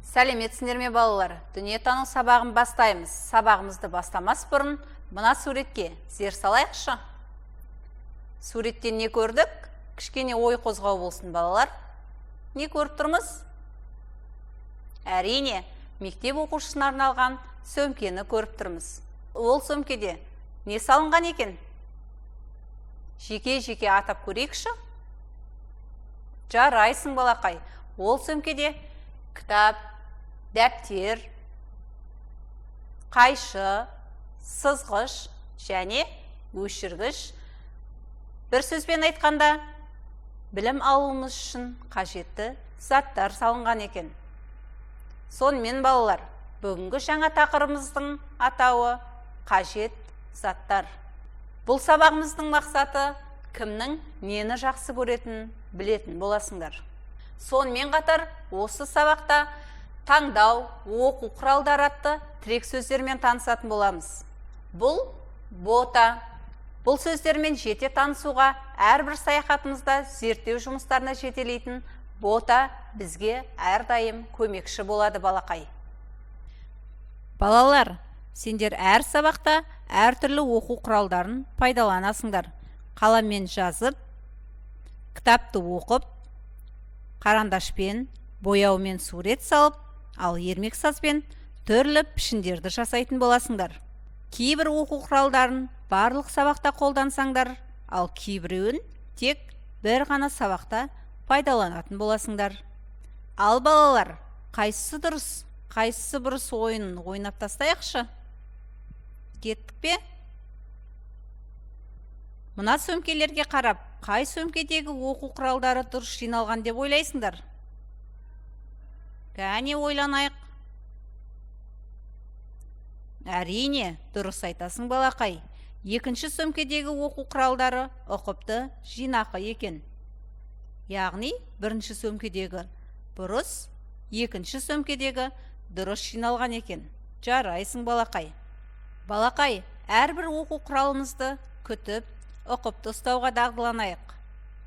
Сәлеметсіңдер ме, балалар? Дүниетану сабағын бастаймыз. Сабағымызды бастамас бұрын мына суретке зер салайықшы. Суреттен не көрдік? Кішкене ой қозғау болсын, балалар. Не көріп тұрмыз? Әрине, мектеп оқушысына арналған сөмкені көріп тұрмыз. Ол сөмкеде не салынған екен? Жеке-жеке атап көрейікші. Жарайсың, балақай. Ол сөмкеде кітап, дәптер, қайшы, сызғыш және өшіргіш. Бір сөзбен айтқанда, білім алуымыз үшін қажетті заттар салынған екен. Сонымен, балалар, бүгінгі жаңа тақырыбымыздың атауы қажет заттар. Бұл сабағымыздың мақсаты кімнің нені жақсы көретінін білетін боласыңдар. Сонымен қатар осы сабақта таңдау, оқу құралдары атты тірек сөздермен танысатын боламыз. Бұл бота. Бұл сөздермен жете танысуға әрбір саяхатымызда зерттеу жұмыстарына жетелейтін бота бізге әрдайым көмекші болады, балақай. Балалар, сендер әр сабақта әртүрлі оқу құралдарын пайдаланасыңдар. Қаламмен жазып, кітапты оқып, қарандашпен, бояумен сурет салып, ал ермексазбен түрлі пішіндерді жасайтын боласыңдар. Кейбір оқу құралдарын барлық сабақта қолдансаңдар, ал кейбіреуін тек бір ғана сабақта пайдаланатын боласыңдар. Ал балалар, қайсысы дұрыс, қайсысы бұрыс ойынын ойнап тастайықшы. Кеттік пе? Мына сөмкелерге қарап, қай сөмкедегі оқу құралдары дұрыс жиналған деп ойлайсыңдар? Кәне, ойланайық. Әрине, дұрыс айтасың, балақай. Екінші сөмкедегі оқу құралдары ұқыпты, жинақы екен. Яғни бірінші сөмкедегі бұрыс, екінші сөмкедегі дұрыс жиналған екен. Жарайсың, балақай. Балақай, әрбір оқу құралымызды күтіп, ұқыпты ұстауға дағдыланайық.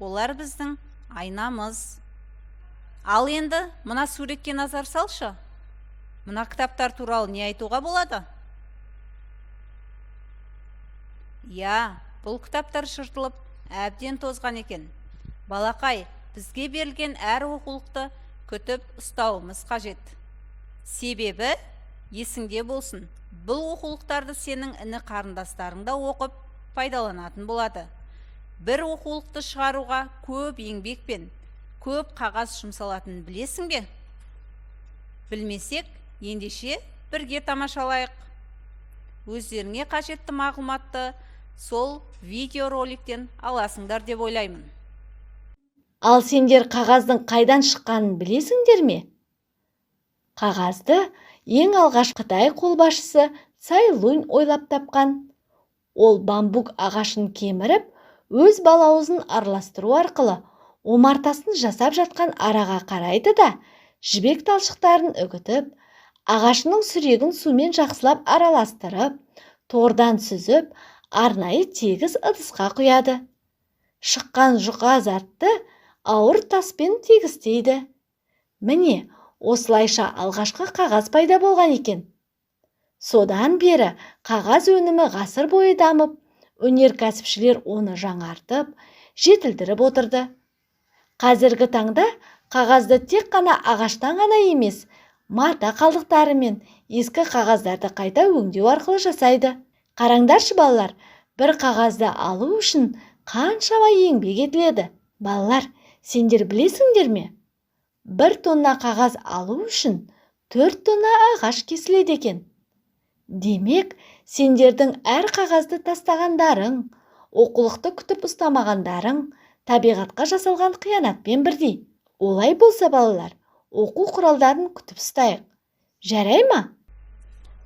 Олар біздің айнамыз. Ал енді мына суретке назар салшы. Мына кітаптар туралы не айтуға болады? Иә, бұл кітаптар жыртылып, әбден тозған екен. Балақай, бізге берілген әр оқулықты күтіп ұстауымыз қажет. Себебі, есіңде болсын, бұл оқулықтарды сенің іні қарындастарың да оқып, пайдаланатын болады. Бір оқулықты шығаруға көп еңбек пен көп қағаз жұмсалатынын білесің бе? Білмесек, ендеше бірге тамашалайық. Өздеріңе қажетті мағлұматты сол видеороликтен аласыңдар деп ойлаймын. Ал сендер қағаздың қайдан шыққанын білесіңдер ме? Қағазды ең алғаш Қытай қолбасшысы Цай Лунь ойлап тапқан. Ол бамбук ағашын кеміріп, өз балауызын араластыру арқылы омартасын жасап жатқан араға қарайды да, жібек талшықтарын үгітіп, ағашының сүрегін сумен жақсылап араластырып, тордан сүзіп, арнайы тегіс ыдысқа құяды. Шыққан жұқа затты ауыр таспен тегістейді. Міне, осылайша алғашқы қағаз пайда болған екен. Содан бері қағаз өнімі ғасыр бойы дамып, өнеркәсіпшілер оны жаңартып, жетілдіріп отырды. Қазіргі таңда қағазды тек қана ағаштан ғана емес, мата қалдықтары мен ескі қағаздарды қайта өңдеу арқылы жасайды. Қараңдаршы, балалар, бір қағазды алу үшін қаншама еңбек етіледі. Балалар, сендер білесіңдер ме? 1 тонна қағаз алу үшін 4 тонна ағаш кесіледі екен. Демек, сендердің әр қағазды тастағандарың, оқулықты күтіп ұстамағандарың табиғатқа жасалған қиянатпен бірдей. Олай болса, балалар, оқу құралдарын күтіп ұстайық. Жарай ма?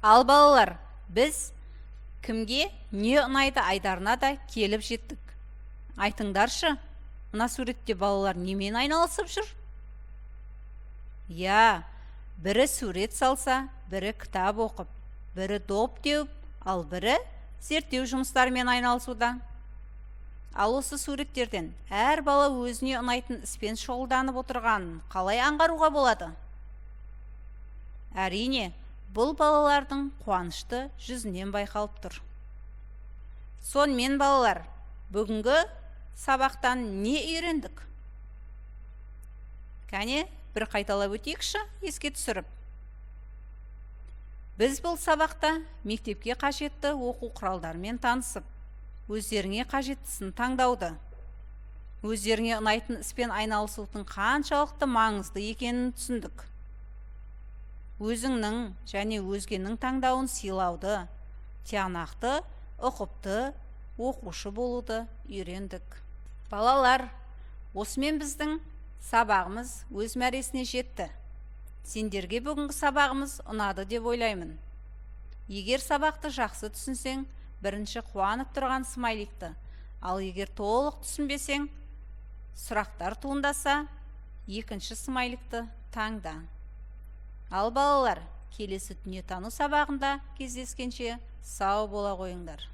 Ал балалар, біз кімге не ұнайды айдарына да келіп жеттік. Айтыңдаршы, мына суретте балалар немен айналысып жүр? Иә, бірі сурет салса, бірі кітап оқып, бірі доп теуіп, ал бірі зерттеу жұмыстарымен айналысуда. Ал осы суреттерден әр бала өзіне ұнайтын іспен шұғылданып отырғанын қалай аңғаруға болады? Әрине, бұл балалардың қуанышты жүзінен байқалып тұр. Сонымен, балалар, бүгінгі сабақтан не үйрендік? Кәне, бір қайталап өтейікші, еске түсіріп. Біз бұл сабақта мектепке қажетті оқу құралдарымен танысып, өздеріңе қажеттісін таңдауды, өздеріңе ұнайтын іспен айналысудың қаншалықты маңызды екенін түсіндік. Өзіңнің және өзгенің таңдауын сыйлауды, тиянақты, ұқыпты оқушы болуды үйрендік. Балалар, осымен біздің сабағымыз өз мәресіне жетті. Сендерге бүгінгі сабағымыз ұнады деп ойлаймын. Егер сабақты жақсы түсінсең, бірінші қуанып тұрған смайликті, ал егер толық түсінбесең, сұрақтар туындаса, екінші смайликті таңда. Ал балалар, келесі дүниетану сабағында кездескенше сау бола қойыңдар.